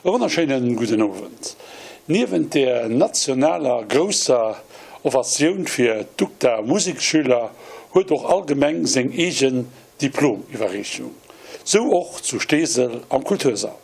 E wonnerschéinen gudden Owend. Niewent der nationaler grousser Ovatioun fir d'UGDA Museksschüler huet och all Gemeng seng eegen Diplomiwwerreechung. Sou och zu Steesel am Kultursall.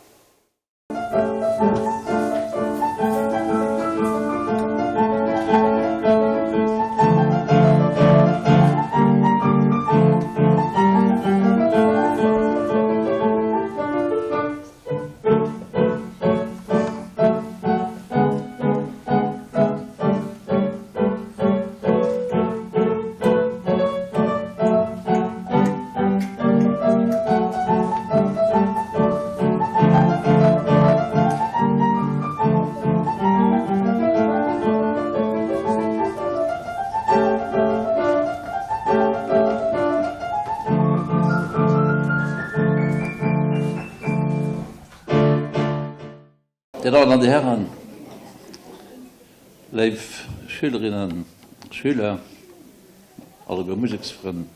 Dir Dammen an Dir Hären, léif Schülerinnen, Schüler, alleguer Museksfrënn,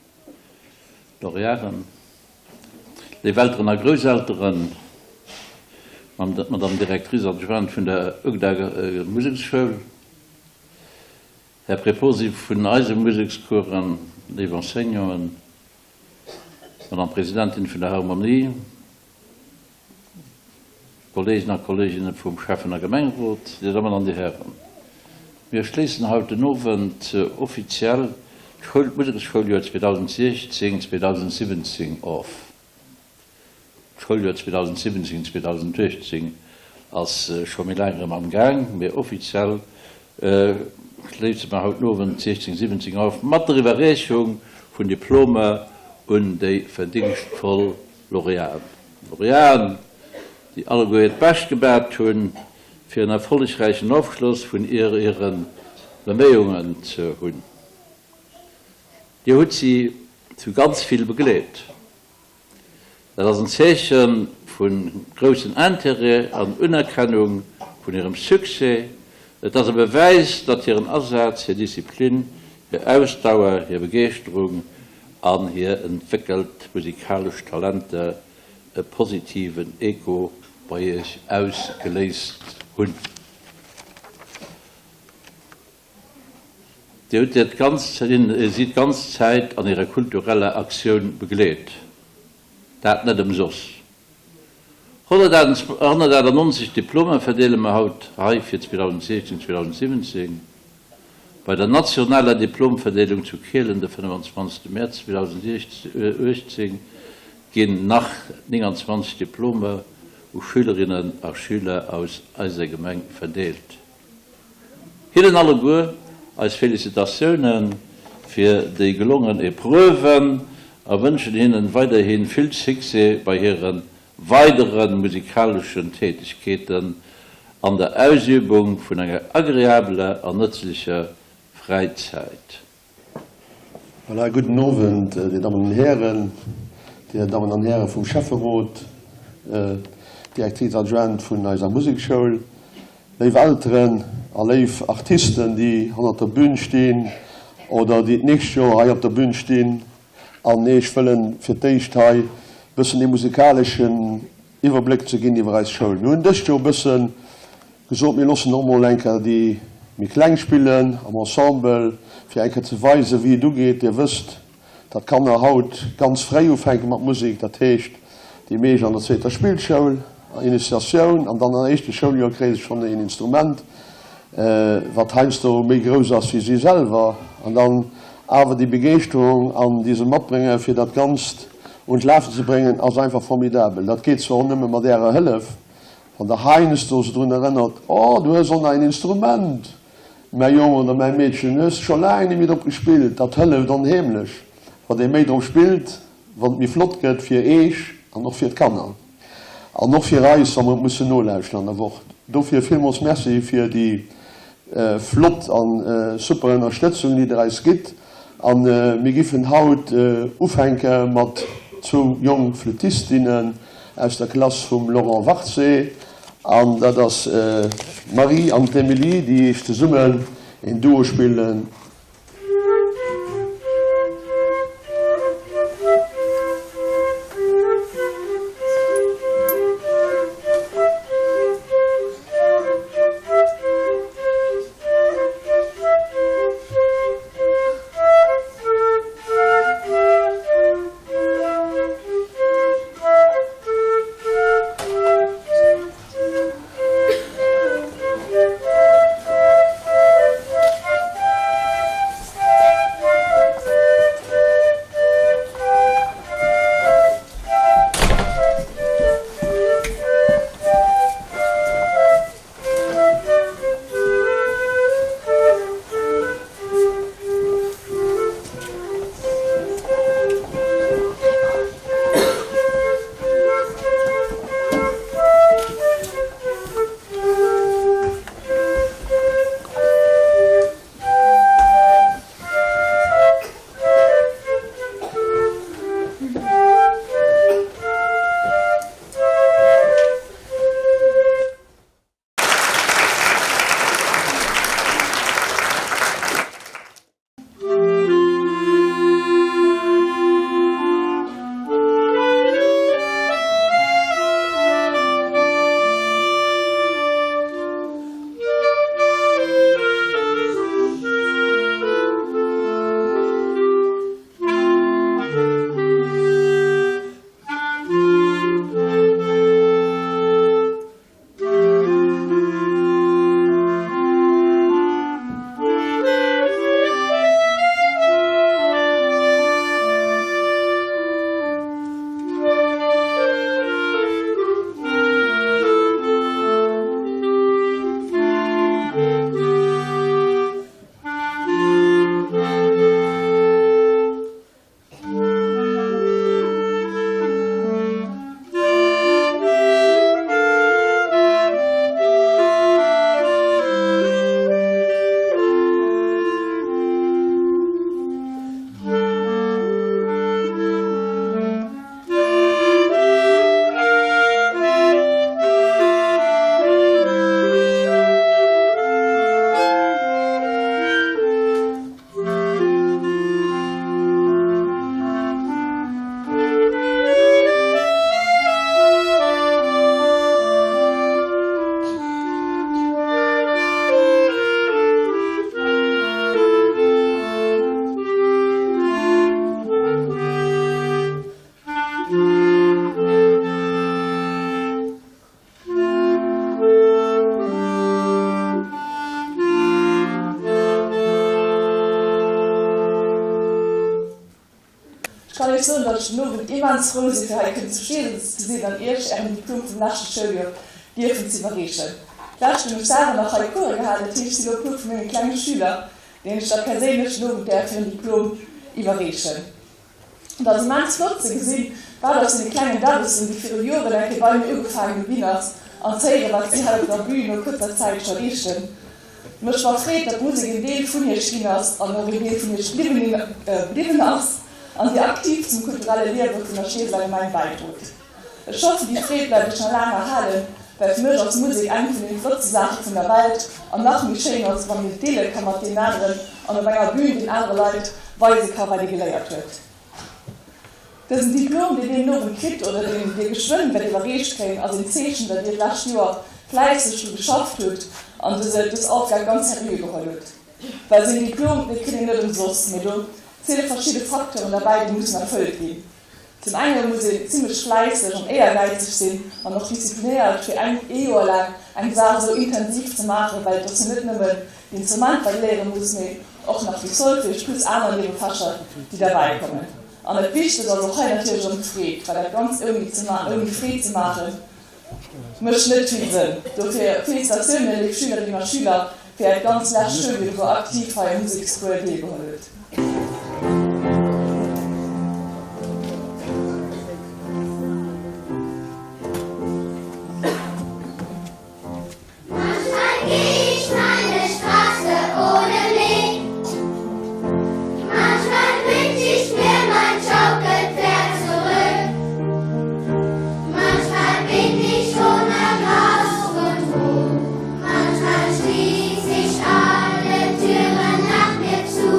Laureaten, léif Elteren a Grousselteren, Madame Directrice adjointe vun der UGDA Museksschoul, Här Préposé vun eise Musekscoursen, léif Enseignanten, Madame Presidentin vun der Harmonie, Kollegen a Kolleginnen vum Schäffen a Gemengerot, Dir Dammen an Dir Hären, mir schléissen haut den Owend offiziell d'Museksschouljoer 2016, 2017 of. D'Schouljoer 2017, 2018 ass scho méi laang erëm am Gaang, mee offiziell schléisse mer haut den Owend 16, 17 of mat der Iwwerreechung vun Diplomer un déi verdingschtvoll Lauréaten. Lauréaten, déi alleguer hiert Bescht gebat hunn, fir en erfollegräichen Ofschloss vun hire Beméiungen ze hunn. Dir hutt si zu ganz vill begleet. Dat ass en Zeeche vu groussen Intérêt an Unerkennung vun hirem Succès. Et ass e Bewäis, datt hiren Asaz, hir Disziplin, hir Ausdauer, hir Begeeschterung an hir entwéckelt musikalesch Talenter e positiven Echo bei Iech ausgeléist hunn. Dir hutt si d'ganz Zäit an hirer kultureller Aktioun begleet. Dat net ëmsoss. 198 Diplomer verdeele mer haut hei fir 2016, 2017. Bei der nationaler Diplomverdeelung zu Kielen de 25 Mäerz 2018 ginn nach 29 Diplomer u Schülerinnen a Schüler aus eiser Gemeng verdeelt. Hinnen alleguer eis Felicitatioune fir déi gelongen Epreuven a wënschen hinnen weiderhi vill Succès bei hire weidere musikaleschen Tätegkeeten an der Ausübung vun enger agreabeler an nëtzlecher Fräizäit. Voilà, gudden Owend, Dir Dammen an Hären, Dir Dammen an Häre vum Schäfferot, Directrice adjointe vun eiser Musekschoul, léif Elteren a léif Artisten, déi hannert der Bühn stinn oder déi d'nächst Joer hei op der Bühn stinn an Iech wëllen fir d'éischt hei e bëssen ee musikaleschen Iwwerbléck ze ginn iwwer eis Schoul. Mir hunn dëst Joer e bëssen gesot, mir loossen och mol eng Kéier déi méi Kleng spillen am Ensemble, fir eng Kéier ze weisen, wéi et ugeet. Dir wësst, datt d'Kanner haut ganz fréi ufänke mat Musek, dat heescht, déi meescht an der zweeter Spillschoul, Initiatioun, an dann am éischte Schouljoer kréie se schonn een Instrument, wat heiansdo méi grouss ass wéi si selwer. An dann awer déi Begeeschterung an déi se matbréngen, fir dat Ganzt un d'Lafen ze bréngen, ass einfach formidabel. Dat geet zwar och nëmme mat Ärer Hëllef, wann Der heiansdo se drun erënnert, Oh, du hues och nach een Instrument, mäi Jong oder mäi Meedchen, du hues scho laang net méi drop gespillt. Dat hëlleft onheemlech, wat ee méi drop spillt, wann et méi flott gëtt fir Eech an och fir d'Kanner an och fir eis, wa mer et mussen nolauschten an der Woch. Dofir villmools Merci fir déi flott a super Ënnerstëtzung, déi Der eis gitt. A mir giffen haut ufänke mat zwou jonk Flüttistinnen aus der Klass vum Laurent Wartze. An dat ass d'Marie an d'Emilie, déi Iech zesummen een Duo spillen. Iech soen, datt ech den Owend immens frou sinn, fir hei kënnen zu Steesel ze sinn an Iech Ären Diplom vum leschte Schouljoer dierfen ze iwwerreechen. D'lescht hunn ech selwer nach hei Coure gehalen, dat heescht, et si lo e puer vu menge klenge Schüler, deenen ech da perséinlech den Owend däerf hiren Diplom iwwerreechen. Et ass immens flott ze gesinn, wat aus deene klengen Däbbessen, déi viru Joren eng Kéier bei mir ugefaangen hu ginn ass, an ze héieren, wat si hei op der Bühn no kuerzer Zäit scho leeschten. Mécht mer Freed, datt d'Musek en Deel vun iech ginn ass an och een Deel vun iech bliwwen ass an dir aktiv zum kulturelle Liewe vun der Steeseler Gemeng bäidrot. Ech hoffen, déi Freed bleift iech nach laang erhalen, well fir mech ass Musek eng vun den flottste Saache vun der Welt an nach méi schéin ass, wann een et deele ka mat deenen aneren an op enger Bühn den anere Leit weise ka wat ee geléiert huet. Dësen Diplom, deen dir den Owend kritt oder deen dir geschwënn wäert iwwerreecht kréien, ass een Zeechen, datt dir d'lescht Joer fläisseg dru geschafft hutt an dëse dës Aufgab ganz seriö geholl hutt. Well esou een Diplom, dee kritt een net ëmsoss, mee do ziele verschidde Facteuren derbäi, déi mussen erfëllt ginn. Zum enge muss een zimmlech fläisseg an éiergäizeg sinn an och disziplinéiert fir eng ee Joer laang eng Saach esou intensiv ze maachen, well et ass jo net nëmmen d'Instrument wat ee léiere muss, mee och nach de Solfège plus aner Niewefächer déi derbäi kommen. An dat Wichtegst ass och hei natierlech erëm d'Freed, well dat Ganzt ouni ze ouni Freed ze maachen Mécht net vill Sënn. Dofir Félicitatiounen, léif Schülerinnen a Schüler, fir äert ganz lescht Schouljoer, wou aktiv hei am Musekscours deelgeholl hutt. Manchmal geh ich meine Straße ohne Blick. Manchmal wünsch ich mir mein Schaukelpferd zurück. Manchmal bin ich ohne Rast und Ruh. Manchmal schließ ich alle Türen nach mir zu.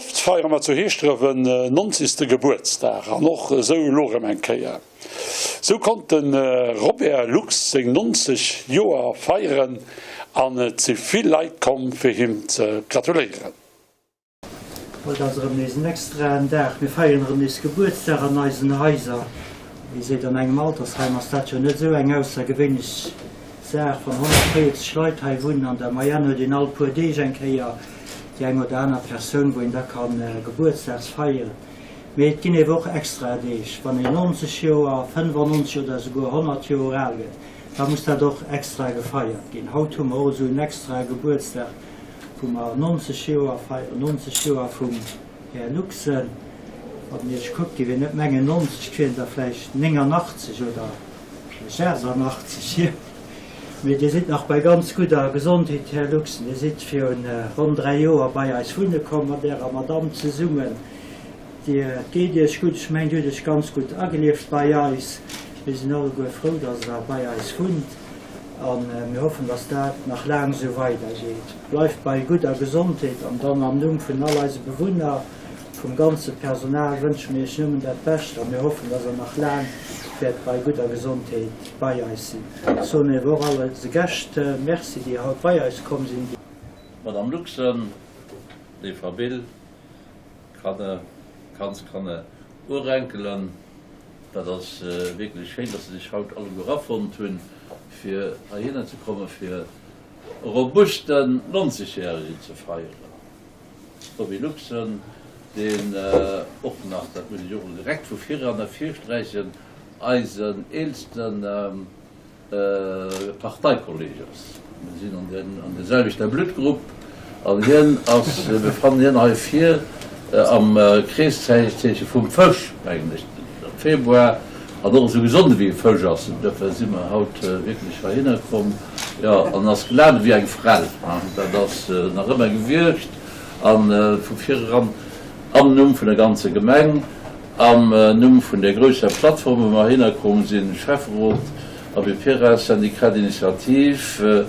Oft feiere mer zu Heeschdref en nonzegste Gebuertsdag an och esou elo erëm eng Kéier. Sou konnt de Robert Lux seng 90 Joer feieren an et si vill Leit komm fir him ze gratuléieren. Haut ass erëm nees en extraen Dag. Mir feieren erëm nees Gebuertsdag an eisen Haiser. Wéi seet, an engem Altersheim ass dat jo net esou eng aussergewéinlech Saach, wann 140 Leit hei wunnen. An der Moyenne huet een all puer Deeg eng Kéier déi eng oder aner Persoun, wou een da ka Gebuertsdags feieren. Mee et ginn eebe och extrae Deeg. Wann een 90 Joer, 95 oder esouguer 100 Joer al gëtt, da muss dat och extra gefeiert ginn. Haut hu mer och esou en extrae Gebuertsdag. wou mer 90 Joer feieren, 90 Joer vum Här Luxen. Wann en Iech kuckt, géif een net mengen 90, et wieren der vläicht 89 oder vläicht 88, jo. Mee Dir sidd nach bei ganz gudder Gesondheet, Här Luxen. Dir sidd virun ronn 3 Joer bei eis wunne komm mat Ärer Madamm zesummen. Dir, et geet Iech gutt. Ech mengen, Dir hutt Iech ganz gutt agelieft bei eis. Mir sinn alleguer frou, dass Der bei eis wunnt. A mir hoffen, dass dat nach laang esou weidergeet. Bleift bei gudder Gesondheet an dann am Numm vun all eise Bewunner, vum ganze Personal wënsche mir Iech nëmmen dat Bescht a mir hoffen, dass Der nach laang wäert bei gudder Gesondheet bei eis sinn. Soen ewer och all eise Gäscht Merci, déi haut bei eis komm sinn. Madame Luxen, léif Famill, Kanner, Kandskanner, Urenkelen, Dat ass wierklech schéin, dass se sech haut alleguer erafonnt hunn, fir heihinner ze kommen, fir e robusten Nonzegjäregen ze feieren. Roby Luxen, deen och nach, dat muss ech och elo direkt vu vireran ervirsträichen, eisen eelsten Parteikolleg ass. Mir sinn an der selwechter Bluttgrupp an hien ass, mir fannen hien hei vir am Kreeszeeche vum Fësch, mengen ech, am Februar, an och esou gesond ewéi e Fësch ass. Duerfir si mer haut wierklech heihinner komm. Jo, an ass glat ewéi eng Frell, dat ass nach ëmmer gewiescht. A vu vireran am Numm vun der ganzer Gemeng. Am Numm vun der grousser Plattform, wou mer heihinner komm sinn, Schäfferot, Abbé Pieras, Syndicat d'initiative,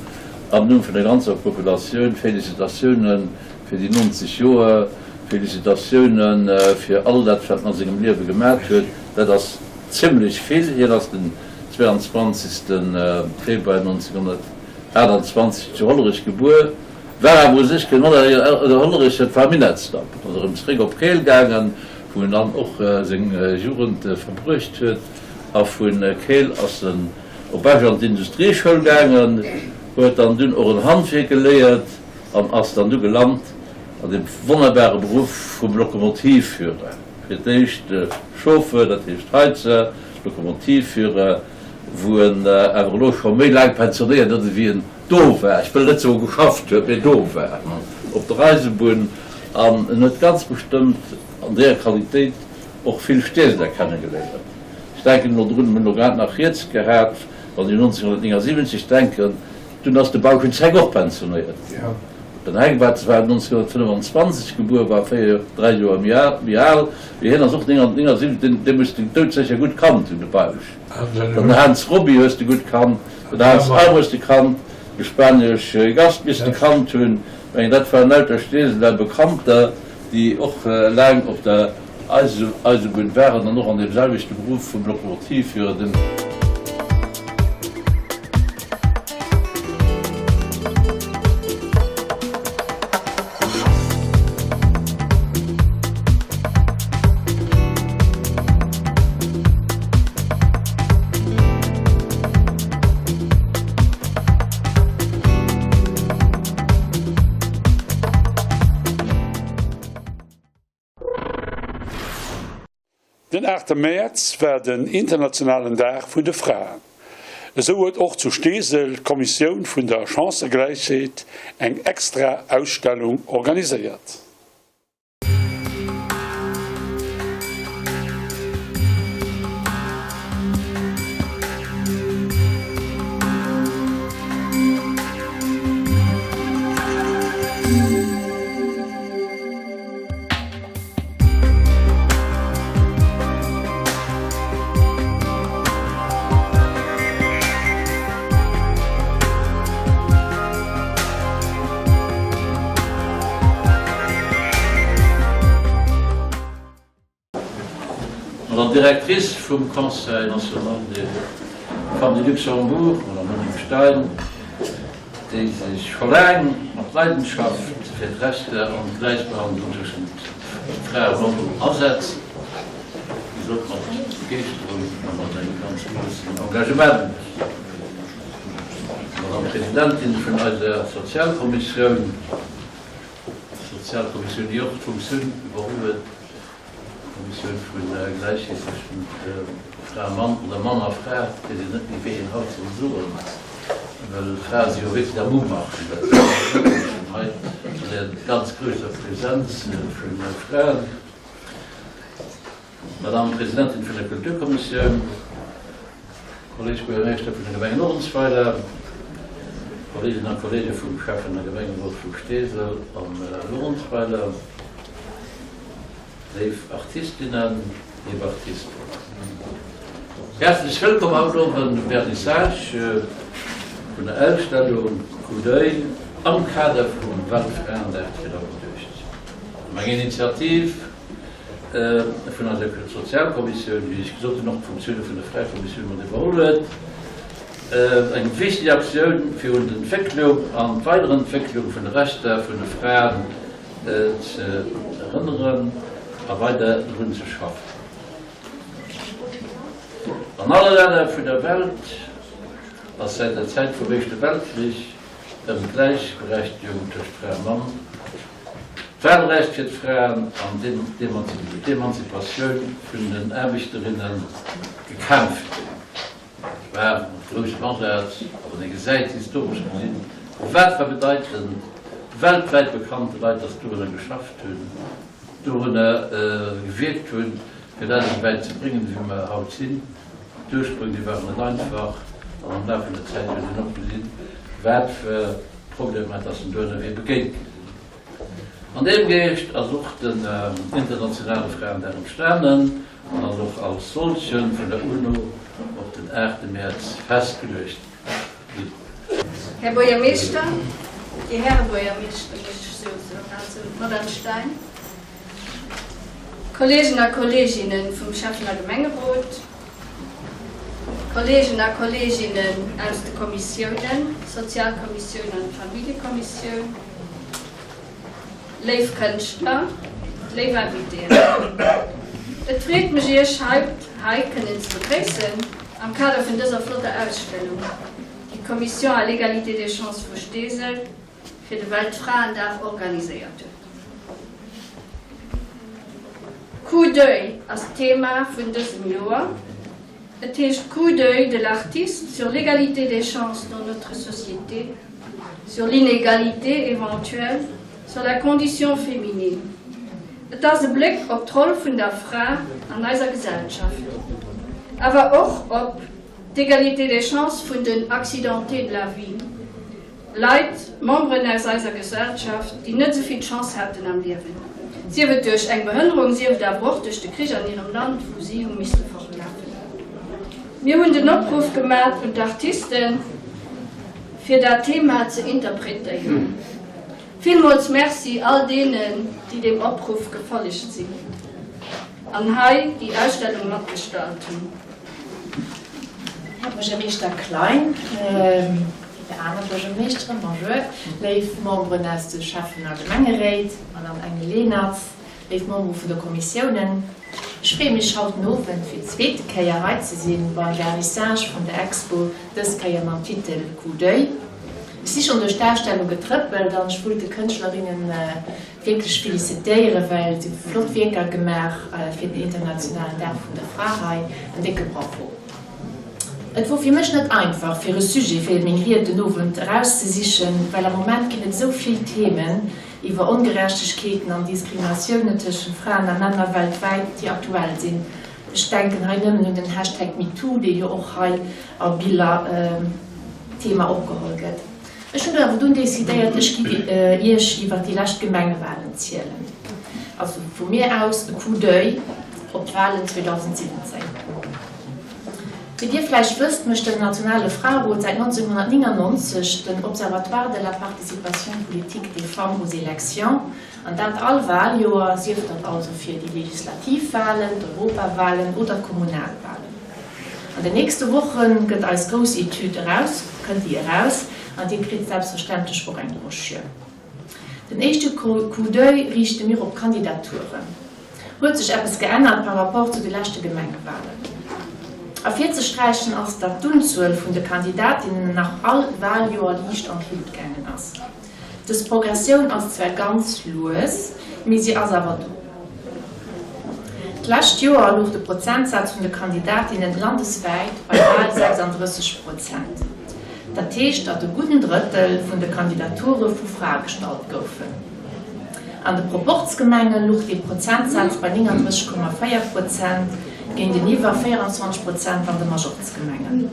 am Numm vun der ganzer Populatioun, Félicitatiounen fir déi 90 Joer, Félicitatiounen fir all dat, wat en a sengem Liewe gemat huet. Dat ass zimlech vill. Hien ass den 22. Februar 1928 zu Hollerech gebuer. War awer u sech keen Hollerech, et war Minettsdapp. Ass erëm zeréck op Keel gaangen, wou en dann och seng Jugend verbruecht huet. A vu Keel ass en op Esch an d'Industrieschoul gaangen, huet dann dunn och en Handwierk geléiert an ass dann du gelant an deem wonnerbare Beruff vum Lokomotivführer. Fir d'éischt Chauffeur, dat heescht Heizer, Lokomotivführer, wou en awer elo scho méi laang pensionéiert ass ewéi en do war, ech wëll net soe geschafft huet, mee do war op der Eisebunn an en huet ganz bestëmmt an deeër Qualitéit och vill Steeseler kennegeléiert. Ech denken elo drun, mir hunn elo grad nach rieds gehat, wann ech un 1979 denken, dunn ass de Bauschen Zeck och pensionéiert ginn. Den Heng war zwar 1925 gebuer, war véier, dräi Joer méi al, mee hien ass och 1979, dee muss de doudsécher gutt kannt hunn, de Bausch. Den Hans Robby hues de gutt kannt, den Hans Arm hues de kannt, de spaniesch Gast misst de kannt hunn. Mengen dat waren lauter Steeseler Bekannter, déi och laang op der Eisebunn waren an och an deem selwechte Beruff vum Lokomotivführer, dem. Den 8 Mäerz war den internationalen Dag vun de Fraen. Esou huet och zu Steesel d'Kommissioun vun der Chancëgläichheet eng extra Ausstellung organiséiert. Directrice vum Conseil national des femmes du Luxembourg, d'Madame Monique Stein, déi sech scho laang mat Leidenschaft fir d'Rechter an d'Gläichbehandlung tëschent Fra a Mann asetzt, wéi gesot mat Begeeschterung a mat engem ganz groussen Engagement. D'Madame Presidentin vun eiser Sozialkommissioun, Sozialkommissioun, déi och d'Funktioun iwwerholl huet, D'Kommissioun vun Gläichheet tëschent Fra a Mann oder Mann a Fra, weess een net méi wéi een haut soll soen, well Frae si jo wierklech am Umarsch, dat ass wierklech hei zu der ganz grousser Presenz vu Fraen. D'Madame Presidentin vun der Kulturkommissioun, Kolleg Buergermeeschter vun der Gemeng Luerenzweiler, Kolleeginnen a Kolleege vum Schäffen a Gemengerot vu Steesel an Luerenzweiler, léif Artistinnen, léif Artisten. Häerzlech wëllkomm haut Owend um Vernissage vun der Ausstellung Coup d'oeil am Kader vum Weltfraendag 2018. Eng Initiativ vun eiser Sozialkommissioun, wéi ech gesot hunn, och d'Funktioune vun der Fraekommissioun mat iwwerholl huet. Eng wichteg Aktioun, fir un d'Entwécklung an d'Weiderentwécklung vun de Rechter vun de Fraen ze erënneren a weider drun ze schaffen. An alle Länner vun der Welt ass säit der Zäit vum Éischte Weltkrich ëm d'Gläichberechtegung tëscht Fra a Mann D'Wahlrecht fir d'Fraen an d'Emanzipatioun vun den Aarbechterinne gekämpft ginn. Et war mat groussem Asaz, a wann ee gesäit, historesch gesinn, wat war bedeitend weltwäit bekannte Leit, dass dorunner geschafft hunn, dorunner gewierkt hunn, fir dat esou wäit ze bréngen, wéi mer haut sinn. D'Ursprünge waren net einfach, an am Laf vun der Zäit huet een och gesinn, wat fir Problemer dass en do ënnerwee begéint gi sinn. An deem Geescht ass och den internationale Fraendag entstanen an ass och als solchen vun der UNO op den 8 Mäerz festgeluecht ginn. Här Buergermeeschter, Dir Häre Buergermeeschter, muss ech soen, also d'Madame Stein, Kollegen a Kolleeginne vum Schäffen a Gemengerot, Kollegen a Kolleeginnen aus de Kommissiounen, Sozialkommissioun an Familljekommissioun, léif Kënschtler, léif Invitéen, Et freet mech Iech haut hei kënnen ze begréissen am Kader vun dëser flotter Ausstellung, déi d'Commission à l'égalité des chances vu Steesel fir de Weltfraendag organiséiert huet. Coup d'oeil ass d'Thema vun dësem Joer. Et heescht Coup d'oeil de l'artiste sur l'égalité des chances dans notre société, sur l'inégalité éventuelle, sur la condition féminine. Et ass e Bléck op d'Roll vun der Fra an eiser Gesellschaft, awer och op d'Égalité des chances vun den Accidentés de la vie. Leit, Memberen aus eiser Gesellschaft, déi net esou vill Chance haten am Liewen, sief et duerch eng Behënnerung, sief et awer och duerch de Krich an hirem Land, wou si hu misste fortlafen. Mir hunn den Opruff gemat un d'Artisten, fir dat Thema ze interpretéieren. Villmools Merci all deenen, déi deem Opruff gefollegt sinn an hei déi Ausstellung matgestalt hunn. Här Buergermeeschter Klein, déi aner Buergermeeschteren, bonjour, léif Memberen aus de Schäffen a Gemengeréit, Madame Engel Lenert, léif Membere vun de Kommissiounen, ech freeë mech haut den Owend fir d'zweete Kéier hei ze sinn beim Vernissage vun der Expo, dës Kéier mam Titel Coup d'oeil. Ech si schonn duerch d'Ausstellung getrëppelt an ech wullt de Kënschtlerinnen Wierklech felicitéieren, well se hu flott Wierker gemaach fir den internationalen Dag vun der Fra. Hei en décke Bravo. Et wor fir mech net einfach fir e Sujet fir meng Ried den Owend erauszesichen, well am Moment ginn et esou vill Themen iwwer Ongerechtegkeeten an Diskriminatiounen tëschent Fraen a Männer weltwäit, déi aktuell sinn. Ech denken hei nëmmen un den Hashtag MeToo, dee jo och hei a Biller Thema opgeholl gëtt. Ech hunn awer dunn decidéiert, ech giff Iech iwwert déi lescht Gemengewalen zielen. Also vu mir aus e Coup d'oeil op d'Walen 2017. Wéi Dir vläicht wësst, mécht den Nationale Fraerot säit 1999 den Observatoire de la participation politique des femmes aux élections, an dat all Waljoer, sief dat also fir déi legislativ Walen, d'Europawalen oder d'Kommunalwalen. An den nächste Woche gëtt eis grouss Etüd eraus, kënnt déi eraus, an Dir kritt selbstverständlech och eng Broschür. Den éischte Coup d'oeil riichte mir op d'Kandidaturen. Huet sech eppes geännert par rapport zu de leschte Gemengewalen? Ervirzesträichen ass, datt d'Unzuel vun de Kandidatinnen nach all Waljoer liicht an d'Lut gaangen ass. Dës Progressioun ass zwar ganz lues, mee si ass awer do. D'lescht Joer louch de Prozentsaz vun de Kandidatinnen landeswäit bei bal 36 Prozent. Dat heescht, datt e gudden Drëttel vun de Kandidature vu Frae gestallt goufen. An de Proporzgemenge luch dee Prozentsaz bei 39,4 Prozent, géinteniwwer 24 Prozent an de Majorzgemengen.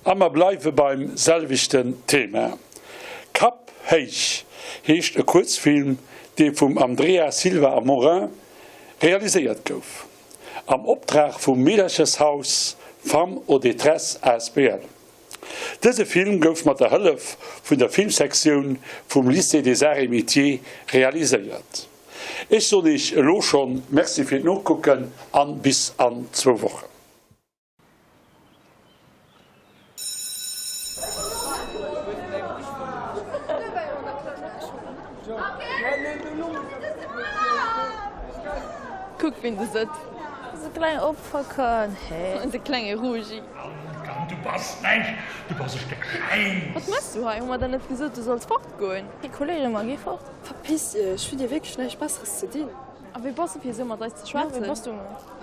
A mer bleiwe beim selwechten Thema. Kapp héich heescht e Kuerzfilm, dee vum Andrea Silva Amorin realiséiert gouf, am Optrag vum Meederchershaus Femmes en détresse asbl. Dëse Film gouf mat der Hëllef vun der Filmsektioun vum Lycée des Arts et Métiers realiséiert. Ech soen Iech elo schonn Merci fir d'Nokucken an bis an zwou Wochen. Kuck wien do sëtzt. Onse klenge Opferkand, hä? Onse klenge Rugi. Gann, du bass näischt, du bass e Stéck Schäiss! Wat mëss du hei? Hu mer der net gesot, du solls fortgoen? Déi Kolleege, ma gi fort! Verpiss iech, hutt dir wierklech näischt Besseres ze dinn? A wie bass du fir esou mat eis ze schwätzen? A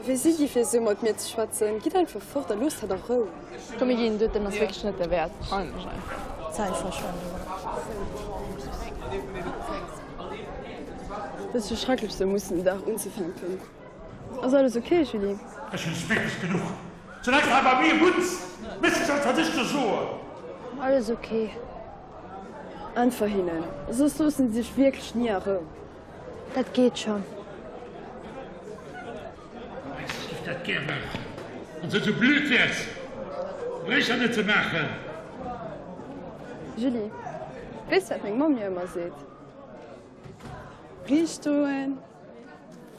wie sidd dir fir esou mat mir ze schwätzen? Gitt einfach fort a loosst hatt a Rou! Komm mir ginn, den ass wierklech net derwäert. Peinlech einfach. Zäitverschwendung. Dat ass jo schrecklech esou mussen den Dag unzefänken. Ass alles ok, Julie? Ech hunn es wierklech genuch. Soulaang s de hei bei mir wunns, méchs de schonns wat ech der soen. Alles ok. Äntwer hinnen, soss loossen si dech wierklech ni a Rou. Dat geet schonn. Weess, ech géif dat gär maachen, wann s de net esou blöd wäers, Bréicher net ze maachen. Julie, weess de, wat meng Mamm mir ëmmer seet? Riicht stoen,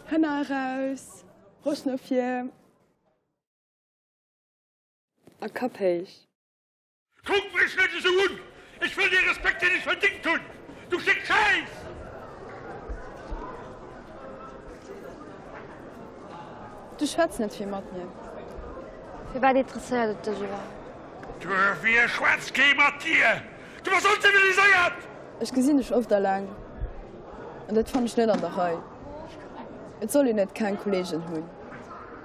Hënner eraus, Broscht no vir a Kapp héich. Kuck mech net esou un! Ech wëll dee Respekt, deen ech verdingt hunn, du Stéck Schäiss! Du schwätz net vill mat mir. Firwat interesséiert et dech iwwerhaapt? Duerfir schwätzt kee mat dir! Du bass onziviliséiert! Ech gesinn dech oft eleng an dat fannen ech net an der Rei. Et soll een net keng Kolleegen hunn.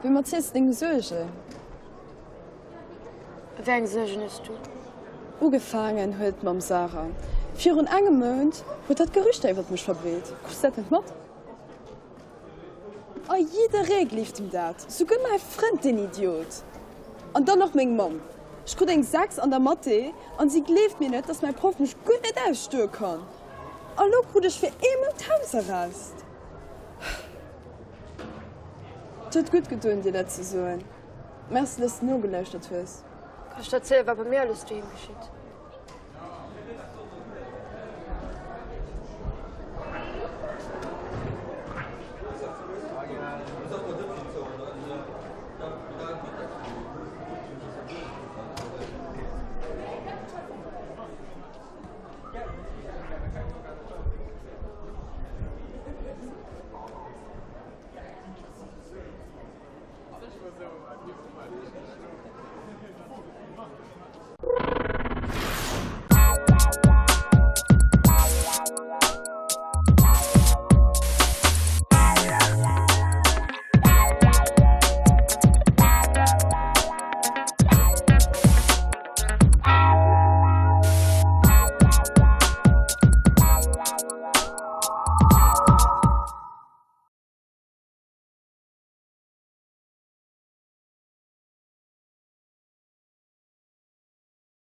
Wem erziels de deng Suergen? Wéi eng Suergen hues du? Ugefaangen huet et mam Sarah. Virun engem Mount huet hatt Gerüchter iwwert mech verbreet. Krus dat net mat? A jidderee gleeft him dat, souguer mäi Frënd, deen Idiot. An dann nach meng Mamm. Ech krut eng 6 an der Mathé an si gleeft mir net, dass mäi Proff mech guer net ausstoe kann. A lo krut ech fir ee Mount Hausarrest. Et huet gutt gedoen, dir dat ze soen. Merci, dass de nogelauschtert hues. Kann ech der erzielen, wat bei mir alles doheem geschitt?